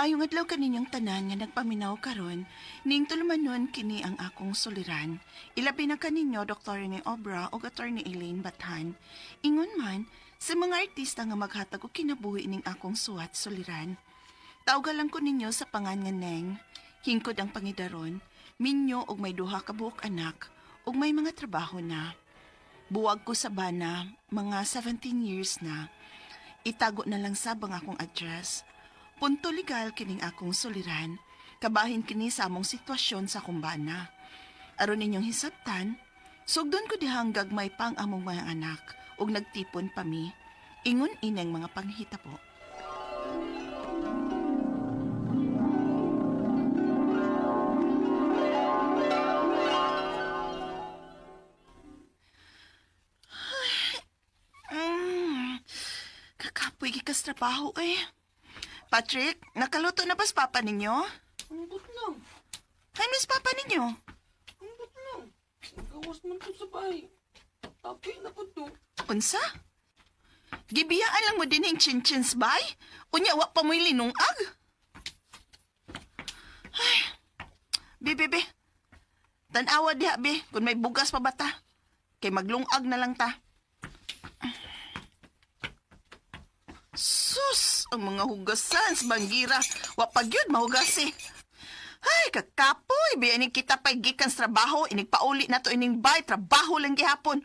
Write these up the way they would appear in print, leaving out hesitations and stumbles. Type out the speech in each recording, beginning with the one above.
Maayong adlaw kaninyong tanan nga nagpaminaw karon, ning tulumanon kini ang akong suliran. Ilabi na kaninyo Dr. Rene Obra ug Attorney Elaine Bathan. Ingon man sa mga artista nga maghatag og kinabuhi ning akong suwat suliran. Tawga lang ko ninyo sa pangan nga Neng. Hingkod ang pangidaron, minyo og may duha ka buok anak ug may mga trabaho na. Buwag ko sa bana, mga 17 years na. Itago na lang sa bang akong address. Punto legal kining akong suliran. Kabahin kini sa among sitwasyon sa akong bana. Aron ninyong hisabtan, sugdon ko dihang gagmay pang among mga anak ug nagtipon pa mi. Ingon ineng mga panghitabo. Kakapoy gikas trabaho eh. Patrick, nakaluto na ba sa papa ninyo? Ambot lang. Ano sa papa ninyo? Ambot lang. Gawas man to sa bahay. Tapi na po to. Unsa? Gibiyaan lang mo din yung chin-chins bay? Unya, wa pa mo'y linungag? Ay, be, be, be. Tanawa diha, be, kung may bugas pa ba ta. Kay maglungag na lang ta. Sus, ang mga hugasan sa banggira. Wa pa gyud mahugas eh. Ay, kakapoy. Biya ining kita pa'y gikan sa trabaho. Inig pauli na to ining bay. Trabaho lang gihapon.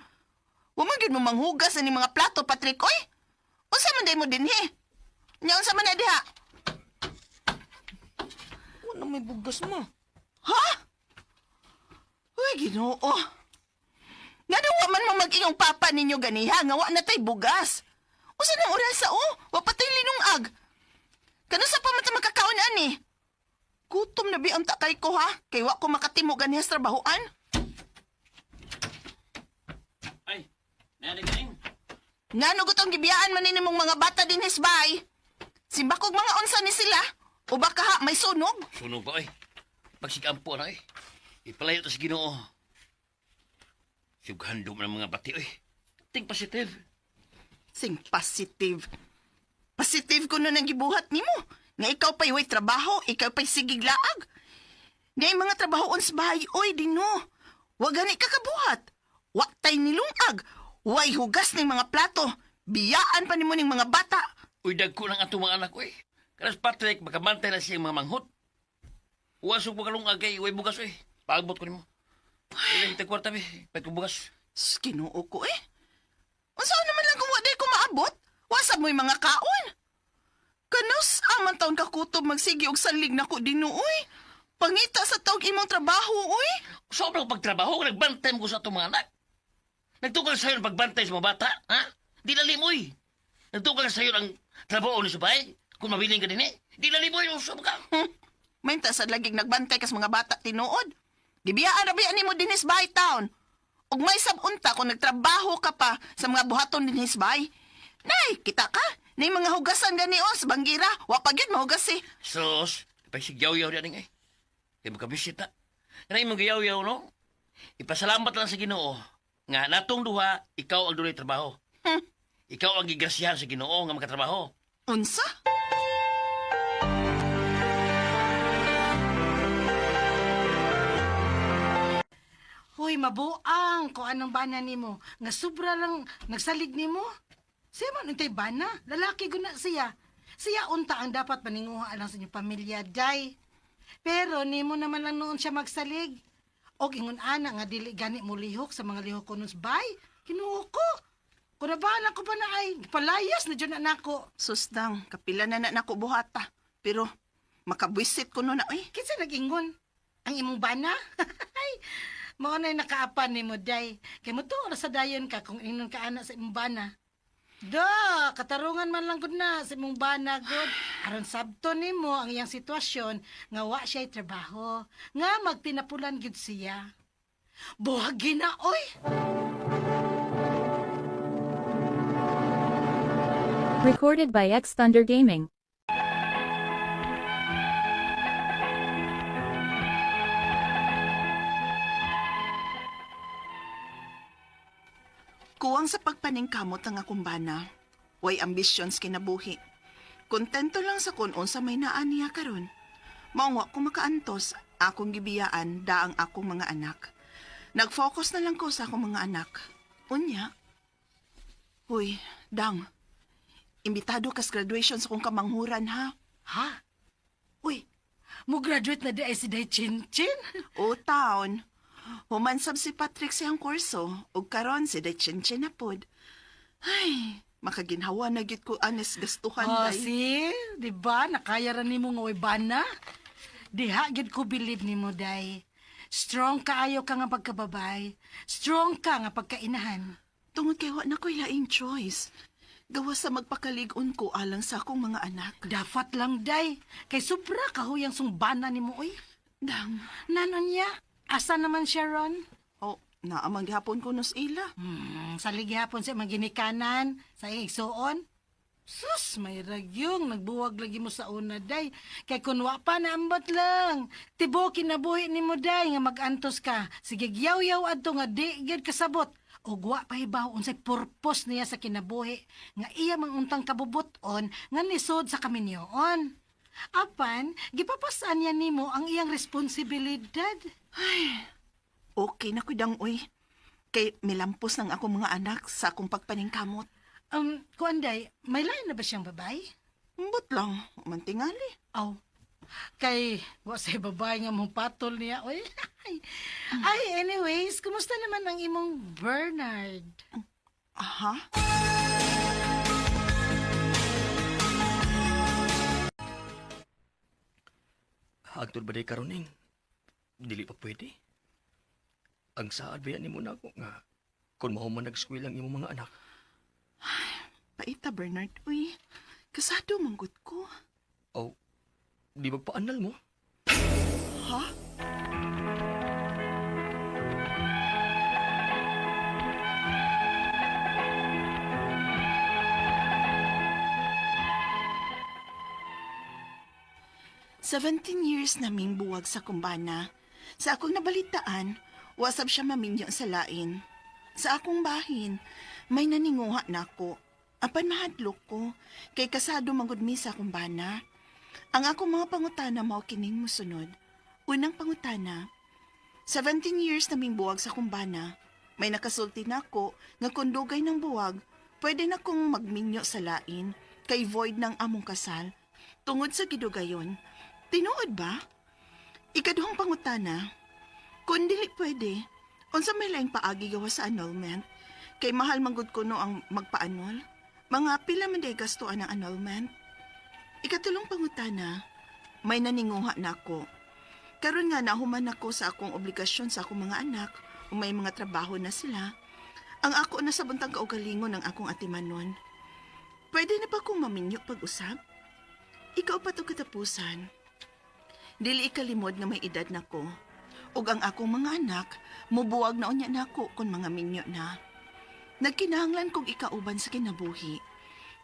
Wa man gyud mo manghugas ani mga plato, Patrick, oy. Unsa man day mo dinhi? Nya unsa man na diha? Wala may bugas ma. Ha? Uy, Ginoo. Nga daw wa man mo mag-ingong papa ninyo ganiha, nga wa na tay bugas. Unsa nang orasa oh? Wa pa tay linungag. Kano sa pa man ta makakaon ani? Gutom na bi ang takay ko ha, kay wa ko makatimo ganiha sa trabahoan. Ay, nanig ning. Ngano gutong gibiyaan man ni mong mga bata din hisbay? Simbakog mga unsa ni sila? O baka ha, may sunog? Sunog ba oy? Pagsigampo na oy. Ipalayo ta sa Ginoo. Sughandom ng mga bati oy. Ting positive. Sing positive. Positive ko nun ang gibuhat nimo. Nga ikaw pa'y way trabaho, ikaw pa'y sigig laag. Nga yung mga trabahoon sa bahay, oy, dino. Wa gani ka kabuhat. Wa tay nilungag. Way hugas ning mga plato. Biyaan pa nimo ning mga bata. Uy, dagko ng atong mga anak oy. Kanas Patrick, makabantay na siyang mga manghot. Uwasog mo kalungag kay way bugas oy. Paabot ko nimo. Ilang tag kwarta bi, pag bugas. Sus, Ginoo ko eh. Unsa naman lang kung wa day ko maabot? Wasab mo'y mga kaon. Kanus aman taon kakutob magsigi og salig nako dinuoy. Pangita sa taog imong trabaho oy. Sobrang pagtrabaho, nagbantay mo ko sa atong mga anak. Nagtukal sa'yo ang pagbantay sa mga bata, ha? Di lalim, uy. Nagtukal sa'yo ang trabaho ni Subay, kung mabiling ka din eh. Di lalim, uy, usap ka. Mainta sa lagig nagbantay kas mga bata tinuod. Gibiyaan ra biya nimo dinhis bay town. Ug may sab-unta kung nagtrabaho ka pa sa mga buhaton dinhis bay. Nay, kita ka. Nay mga hugasan gani os banggira, wa pa gyud mahugas eh. Sus, pagsigyaw-yaw diyan eh. Kaya magkabisita. Kaya imong giyaw-yaw, no? Ipasalamat lang sa Ginoo nga natong duha, ikaw ang dunay trabaho. Ikaw ang gigrasyahan sa Ginoo nga makatrabaho. Unsa? Hoy, mabuang ko anong bana nimo. Nga sobra lang nagsalig nimo. Siya man untay bana, lalaki guna siya. Siya unta ang dapat paninguha lang sa inyong pamilya, day. Pero nimo naman lang noon siya magsalig. Og ingon ana nga dili gani mo lihok sa mga lihok ko nun sa bay. Kinuho ko. Kung nabana ko pa na ay, palayas na dyan na nako. Susdang, kapila na na nako buhata. Pero makabwisit ko no na oy. Kinsa nag-ingon? Ang imong bana? Ay, mao na'y nakaapan nimo day. Kay mo ra sa dayon ka kung ingnon ka ana sa imong bana. Do, katarungan man lang gud na sa imong bana gud. Aron sabto nimo ang iyang sitwasyon nga wa siya'y trabaho, nga magtinapulan gud siya. Buhagi na oy. Recorded by X Thunder Gaming. Kuwang sa pagpaningkamot ang akong bana. Way ambisyon sa kinabuhi. Kontento lang sa kun unsa may naa niya karon. Maong wa ko makaantos, akong gibiyaan daang akong mga anak. Nag-focus na lang ko sa akong mga anak. Unya. Huy, Dang. Imbitado kas graduation sa kong kamanghuran ha. Ha? Uy, mo graduate na di ay si Day Chin Chin? O taon. Humansab si Patrick siyang kurso ug karon si Day Chinchin na pod. Ay, makaginhawa na gyud ko anes gastuhan Oh, day. see? Di ba? Nakaya ra nimo nga way bana. Diha gyud ko believe nimo, Day. Strong kaayo ka nga pagkababay. Strong ka nga pagkainahan. Tungod kay wa na ko'y laing choice. Gawa sa magpakalig-on ko alang sa akong mga anak. Dapat lang, Day. Kay sobra kahuyang sungbana nimo, uy. Dang, Nanon niya? Asa naman siya ron? oh, naamang gihapon ko nos ila. Sa ligihapon sa mga ginikanan, sa igsuon. Sus, may ragyong nagbuwag lagi mo sa una, day. Kay kunwa pa naambot lang. Tibo kinabuhi ni mo, day, nga magantos ka. Sige, yaw-yaw adto nga di gyud kasabot. Ug wa pa hibaw unsay purpose niya sa kinabuhi nga iya mang untang kabubuton nga nisod sa kaminyoon. Apan, gipapasan niya nimo ang iyang responsibilidad. Okay na ko'y dang, uy. Kay milampos ng akong mga anak sa akong pagpaningkamot. Kuan day, may lain na ba siyang babay? Mbot lang, mantingali. Aw. Kay wa say babae nga mong patol niya. Oy. Ay, anyways, kumusta naman ang imong Bernard? Aha. Hagtod ba day karon ning? Dili pa pwede. Ang saad ba yan nimo nako nga kung mahuman nag-eskwela ang imong mga anak. Paita, Bernard, uy. Kasado manggut ko. Aw, di magpaanal mo? Ha? 17 years naming buwag sa kumbana. Sa akong nabalitaan, wasab siya maminyo sa lain. Sa akong bahin, may naninguha na ako. Apan mahadlok ko, kay kasado manggod mi sa kumbana. Ang akong mga pangutana mao kining musunod. Unang pangutana, 17 years naming buwag sa kumbana. May nakasulti na ako nga kung dugay ng buwag, pwede na kong magminyo sa lain kay void ng among kasal. Tungod sa gidugayon, tinuod ba? Ikaduhang pangutana, kung dili pwede, unsa may laing paagi gawa sa annulment? Kay mahal manggod kuno ang magpa-annul. Mga pila man day gastuan ang annulment? Ikatulong pangutana, may naninguha na ako. Karon nga nahuman ako sa akong obligasyon sa akong mga anak ug may mga trabaho na sila. Ang ako na sa buntang kaugalingon ng akong atimanon. Pwede na ba kong maminyo pag-usap? Ikaw pa to katapusan. Dili ikalimod nga may edad na ko. Ug ang akong mga anak, mubuwag na unya nako kung mga minyo na. Nagkinahanglan kog ikauban sa kinabuhi.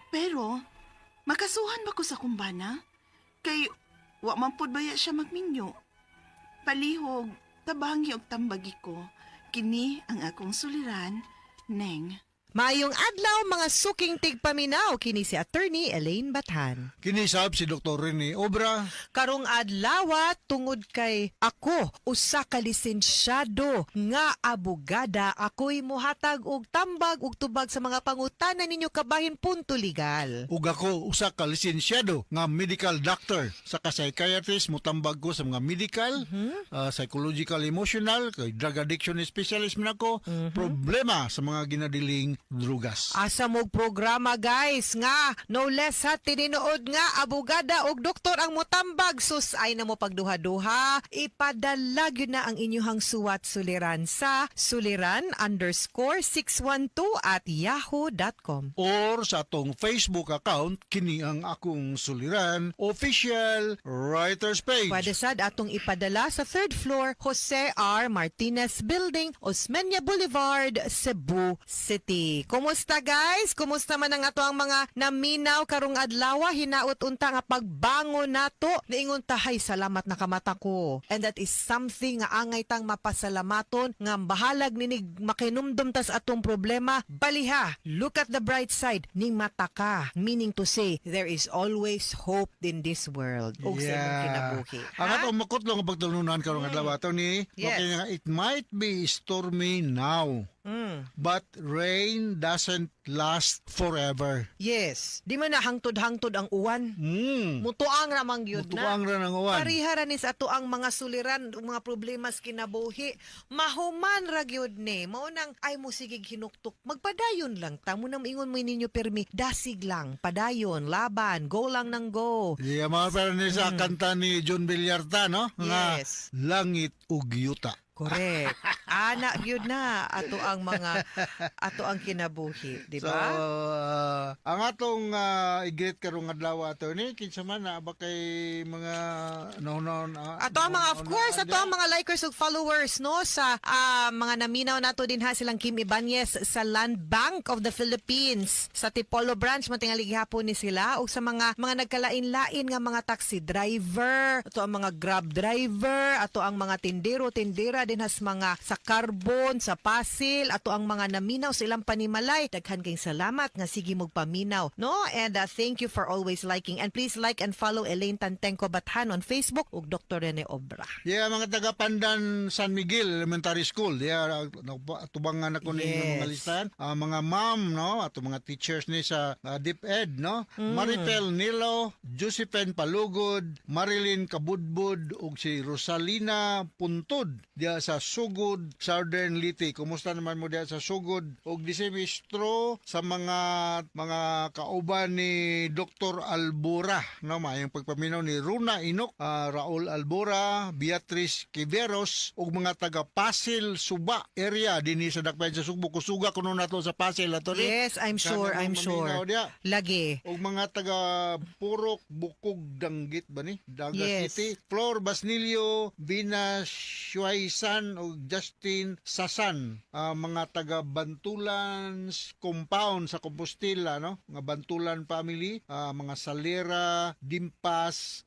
Pero, makasuhan ba ko sa kumbana? Kay, wa man pud baya siya magminyo. Palihog, tabangi og tambagi ko. Kini ang akong suliran, Neng. Maayong adlaw mga suking tigpaminaw kini si Attorney Elaine Bathan. Kinisab si Dr. Rene Obra. Karong adlaw tungod kay ako usa ka lisensyado nga abogada, ako'y muhatag og tambag og tubag sa mga pangutana ninyo kabahin punto legal. Ug ako usa ka lisensyado nga medical doctor sa ka-psychiatrist, mutambag ko sa mga medical, psychological, emotional, kay drug addiction specialist man ako, problema sa mga ginadiling drugas. Asa mog programa, guys, nga no less ha tininood nga abogada og doktor ang motambag, sus ay na mo pagduha-duha, ipadala gyud na ang inyuhang suwat suliran sa suliran_612@yahoo.com. Or sa atong Facebook account, kini ang akong suliran official writers page. Pwede sad atong ipadala sa third floor, Jose R. Martinez Building, Osmeña Boulevard, Cebu City. 30. Kumusta, guys? Kumusta man ang ato ang mga naminaw karong adlaw? Hinaot unta nga pagbangon nato. Niingon ta, "Hay, salamat nakamata ko." And that is something nga angay tang mapasalamaton nga bahalag ninig makinumdum tas atong problema. Baliha, look at the bright side. Ning mata ka. Meaning to say, there is always hope in this world. Og sa imong kinabuhi. Ang Ha? atong makutlong nga pagtulunan karong adlaw ato ni, okay nga, it might be stormy now, but rain doesn't last forever. Yes. Di man na hangtod-hangtod ang uwan. Mutuang ramang yun na. Mutuang ra ng uwan. Pareha ra ni sa ato ang mga suliran, ug mga problema sa kinabuhi. Mahuman ra gyud ni. Mao nang ay mo sigig hinuktok. Magpadayon lang ta mo nang ingon mo ninyo permi, dasig lang, padayon, laban, go lang nang go. Yeah, mga pero ni sa kanta ni John Villarta, no? Nga, Yes. "Langit ug yuta." Correct. Ana gyud na ato ang mga ato ang kinabuhi, di So, ba? ang atong i-greet karong adlaw ato ni kinsa man na ba kay mga nahunaon Ato ang mga, of course, ato ang mga likers ug followers, no, sa mga naminaw nato din ha, silang Kim Ibanez sa Land Bank of the Philippines sa Tipolo branch, matingali gihapon ni sila, ug sa mga nagkalain-lain nga mga taxi driver, ato ang mga Grab driver, ato ang mga tindero, tindera din has mga sa Carbon, sa Pasil, ato ang mga naminaw sa ilang panimalay. Daghan kayong salamat nga sige mog paminaw, no? And thank you for always liking, and please like and follow Elaine Tantengco Bathan on Facebook ug Dr. Rene Obra. Yeah, mga taga Pandan San Miguel Elementary School. Yeah, tubangan ako ni mga listahan. Mga ma'am, no, ato mga teachers ni sa DepEd, no. Maritel Nilo, Josephine Palugod, Marilyn Kabudbud ug si Rosalina Puntod diya sa Sugod, Southern Leyte. Kumusta naman mo diya sa Sugod? Ug disimistro sa mga kauban ni Dr. Albora, no, maayong pagpaminaw ni Runa Inok, Raul Albora, Beatrice Quiveros ug mga taga Pasil Suba area dinhi sa Dakbayan sa Sugbo. Kusuga kuno nato sa Pasil ato ni. Yes, I'm sure, Kana I'm mo sure. maminaw diya. Lagi. Og mga taga Purok Bukog Danggit ba ni? Daga City. Flor Basnilio, Vina Shuaisan ug Justin Sasan. Mga taga Bantulan Compound sa Compostela, no? Mga Bantulan family, mga Salera, Dimpas,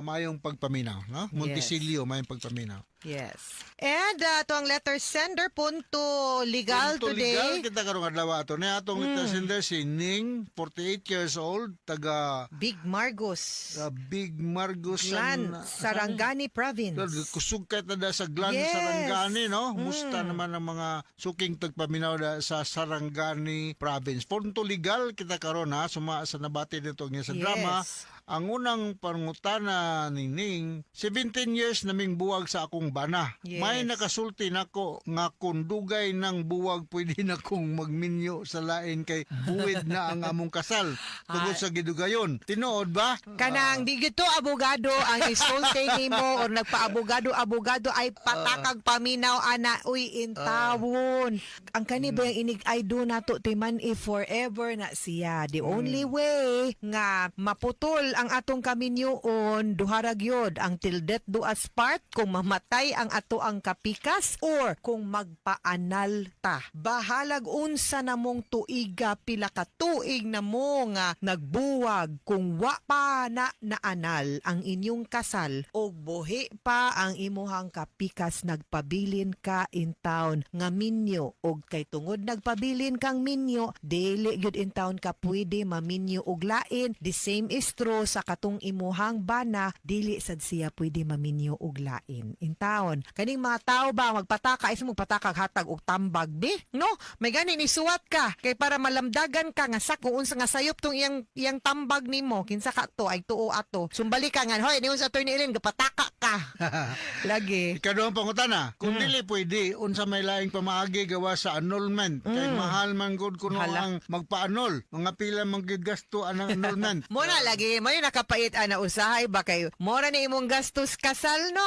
mayong pagpaminaw, no? Montesilio, mayong pagpaminaw. Yes. And to ang letter sender, punto legal Punto today. legal kita karong adlaw ato ni atong letter sender si Ning, 48 years old, taga Big Margos. Big Margos. Glan, Sarangani Province. Kusog kay tada sa Glan Sarangani, no? Musta naman ang mga suking tagpaminaw da sa Sarangani Province. Punto legal kita karon ha, suma sa nabati nito nga sa drama. Ang unang pangutana ni Ning, 17 years naming buwag sa akong bana. May nakasulti nako nga kung dugay ng buwag pwede na kong magminyo sa lain kay buwid na ang among kasal tungod sa gidugayon. Tinuod ba? Kanang di gito abogado ang isulti nimo or nagpaabogado abogado ay patakag paminaw ana, uy, intawon. Ang kani ba yung inig I do nato timan if forever na siya. The only way nga maputol ang atong kaminyoon, duha ra gyud ang till death do us part, kung mamatay ang ato ang kapikas or kung magpaanal ta. Bahalag unsa namong tuiga, pila ka tuig na mo nga nagbuwag, kung wa pa na naanal ang inyong kasal og buhi pa ang imuhang kapikas, nagpabilin ka in town nga minyo, og kay tungod nagpabilin kang minyo, dili gyud in town ka pwede maminyo og lain. The same is true sa katong imuhang bana, dili sad siya pwede maminyo og lain in town. Kaning mga tao ba magpataka is magpataka hatag og tambag bi, no? May gani ni suwat ka kay para malamdagan ka nga sa kung unsa nga sayop tong iyang iyang tambag nimo, kinsa ka to, ay tuo ato sumbali ka nga, "Hoy, niun sa Attorney Ellen, gapataka ka." Lagi. Ikaduhang pangutana, kung dili pwede, unsa may laing pamaagi gawa sa annulment? Kay mahal man gud kuno Hala. ang magpa-annul. Mga pila man gyud gasto ang annulment. Mo na lagi, mo Maoy nakapait ana, usahay ba kay mora ni imong gastos kasal, no?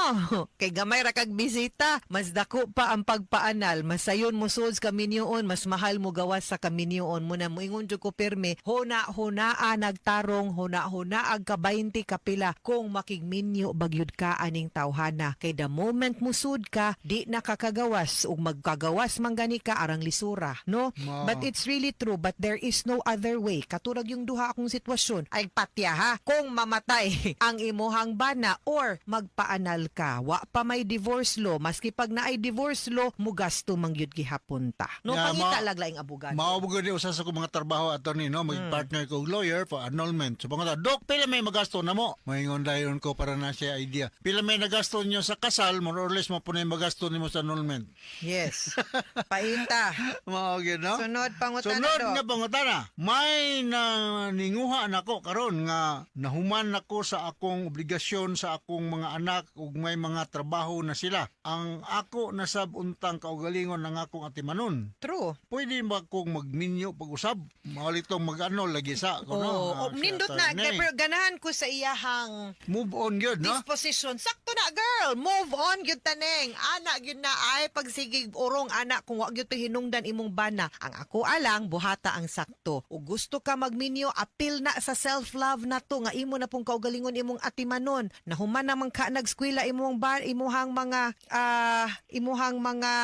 Kay gamay ra kag bisita, mas dako pa ang pagpaanal, mas sayon mo sud kaminyoon, mas mahal mo gawas sa kaminyoon mo na. Moingon jud ko pirmi, huna hunaa nagtarong, huna huna ag ka 20 kapila kung makigminyo bagyud ka aning tawhana, kay the moment musud ka, di na kakagawas, ug magkagawas man gani ka, arang lisura, no? Ma. But it's really true, but there is no other way. Katulad yung duha akong sitwasyon, ay patya ha, kung mamatay ang imuhang bana or magpaanal ka. Wa pa may divorce law, maski pag naay divorce law, mugasto man gyud gihapon ta. No, Yeah, pangita laglaing abogado. Mao gud ni usa sa akong mga trabaho, attorney, no, mag-partner ko og lawyer for annulment. So pangutan, "Dok, pila may magasto na mo?" Moingon dayon ko para na siya idea. Pila may nagasto niyo sa kasal, more or less mo po na yung magasto nimo sa annulment. Yes. Paita. Mao gyud, no? Sunod pangutana, Sunod Dok. nga pangutana, may na ninguha nako karon nga nahuman nako sa akong obligasyon sa akong mga anak ug may mga trabaho na sila. Ang ako nasab untang kaugalingon ng akong atimanon. True. Pwede ba kong magminyo pag-usab? Mao itong mag-ano lagi sa ko, no? Oh, Ah, oh, si nindot na. attorney. Pero ganahan ko sa iyahang Move on yun, no? disposition. Sakto na, girl. Move on gyud taneng. Ana gyud na ay pagsigig urong ana kung wa gyud to hinungdan imong bana. Ang ako alang buhata ang sakto. Ug gusto ka magminyo, apil na sa self-love na to nga imo na pong kaugalingon imong atimanon. Nahuman naman ka nagskwela imong ba imuhang mga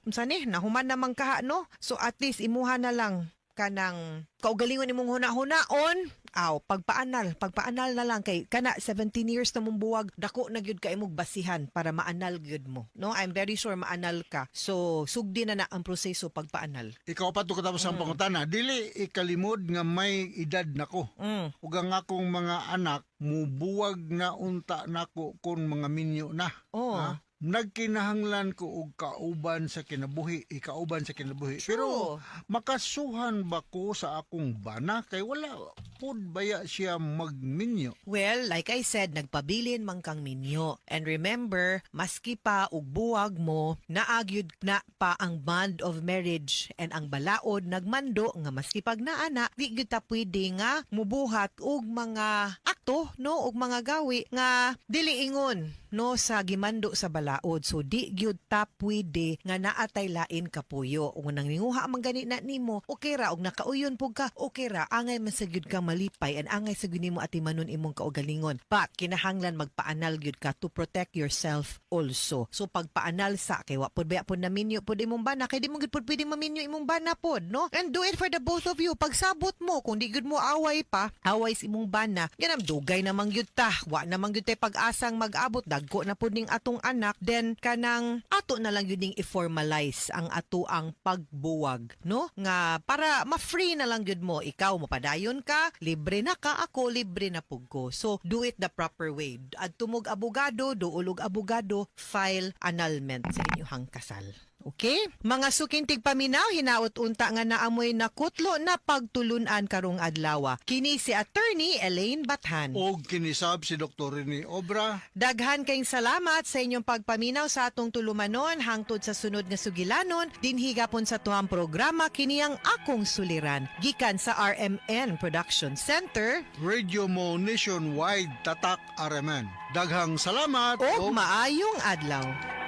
unsa ni, nahuman naman ka, no? So at least imuha na lang kanang kaugalingon imong huna-hunaon, aw, pagpaanal, pagpaanal na lang, kay kana 17 years na mong buwag, dako na gyud ka imong basihan para maanal gyud mo, no? I'm very sure maanal ka, so sugdi na na ang proseso pagpaanal. Ikaw pa to katapos ang pangutana. Dili ikalimod nga may edad nako. Ug ang akong mga anak mubuwag na unta nako kon mga minyo na. Oh. Ha? Nagkinahanglan ko og kauban sa kinabuhi, ikauban sa kinabuhi. Pero makasuhan ba ko sa akong bana kay wala pud baya siya magminyo? Well, like I said, nagpabilin man kang minyo. And remember, maski pa og buwag mo, naagyud na pa ang bond of marriage and ang balaod nagmando nga maski pag naana, di gyud ta pwede nga mubuhat og mga akto, no, og mga gawi nga dili ingon, no, sa gimando sa balaod. So di gyud ta pwede nga naatay lain kapuyo. Ug nang ninguha man gani na nimo, okay ra, og nakauyon pug ka, okay ra, angay man sa gyud ka malipay and angay sa gyud nimo atimanon imong kaugalingon. But kinahanglan magpaanal gyud ka to protect yourself also. So pagpaanal sa kay wa pud ba pud naminyo pud imong bana, kay di mo gyud pud pwede maminyo imong bana pod, no? And do it for the both of you. Pagsabot mo kung di gyud mo away pa, away sa imong bana, ganam dugay namang gyud ta, wa namang gyud tay pag-asang mag-abot, dagko na pud ning atong anak, then kanang ato na lang gyud ning i-formalize ang ato ang pagbuwag, no? Nga para ma-free na lang gyud mo, ikaw mapadayon ka, libre na ka, ako libre na pug ko. So do it the proper way. Adto mog abogado, duol og abogado, file annulment sa inyong kasal. Okay? Mga suking tigpaminaw, hinaot unta nga naamoy nakutlo na pagtulunan karong adlaw. Kini si Attorney Elaine Bathan. Og kinisab si Dr. Rene Obra. Daghan kayong salamat sa inyong pagpaminaw sa atong tulumanon hangtod sa sunod nga sugilanon dinhi gapon sa tuang programa, kini ang Akong Suliran, gikan sa RMN Production Center. Radio Mo Nationwide, Tatak RMN. Daghang salamat ug maayong adlaw.